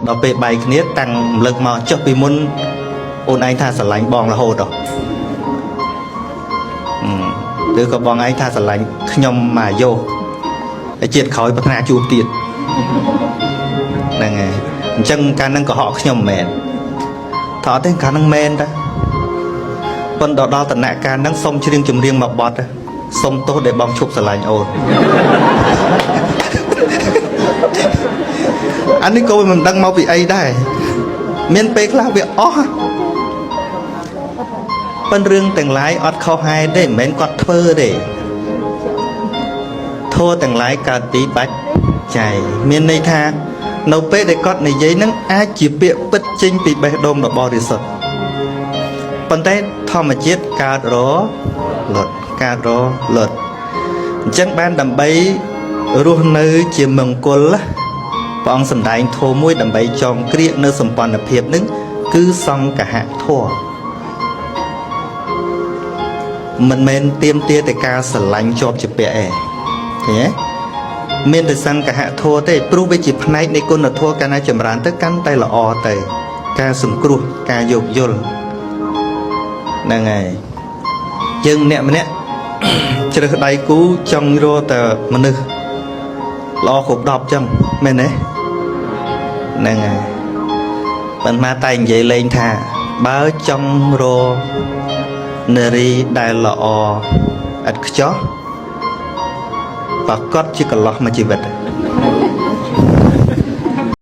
ដល់ពេលបែកគ្នាតាំងរំលឹកមកចុះពីមុនអូនឯងថាស្រឡាញ់បងរហូតហ៎ឬក៏បងឯងថាស្រឡាញ់ខ្ញុំមកយោហើយជាតិក្រោយប្រាថ្នាជួបទៀតហ្នឹងហើយអញ្ចឹងកាលហ្នឹងកុហកខ្ញុំមិនមែនថាអត់ទេកាលហ្នឹងមែនតាប៉ុន្តែដល់តំណការហ្នឹងសុំច្រៀងចម្រៀងមកបត់សុំទោសដែលបងឈប់ស្រឡាញ់អូនអានេះក៏មិនដឹងមកពីអីដែរមានពេលខ្លះវាអស់ប៉ុន្តែរឿងទាំងឡាយអត់ខុសហេតុទេមិនមែនគាត់ធ្វើទេធัวទាំងឡាយកើតពីបច្ច័យមានន័យថានៅពេលដែលគាត់និយាយនឹងអាចជាពាក្យពិតចេញពីបេះដូងដ៏បរិសុទ្ធប៉ុន្តែធម្មជាតិកើតរលត់កើតរលត់អញ្ចឹងបានដើម្បីរស់នៅជាមង្គលព្រះអង្គសម្ដែងធម៌មួយដើម្បីចងក្រៀកនៅសម្ព័ន្ធភាពនឹងគឺសង្កហធម៌មិនមែនទៀមទាតែការស្រឡាញ់ជាប់ជាពាក់ឯងឃើញទេមានតែសង្កហធម៌ទេព្រោះវាជាផ្នែកនៃគុណធម៌កាលណាចម្រើនទៅកាន់តែល្អទៅការសង្គ្រោះការយោគយល់ហ្នឹងហើយយើងម្នាក់ម្នាក់ជ្រើសដៃគូចង់រកតែមនុស្សល្អគ្រប់10ចឹងមែនទេហ្នឹងហើយប៉ុន្តែតែនិយាយលេងថាបើចង់រកនារីដែលល្អឥតខ្ចោះប្រកាសជាកន្លោះមួយជីវិត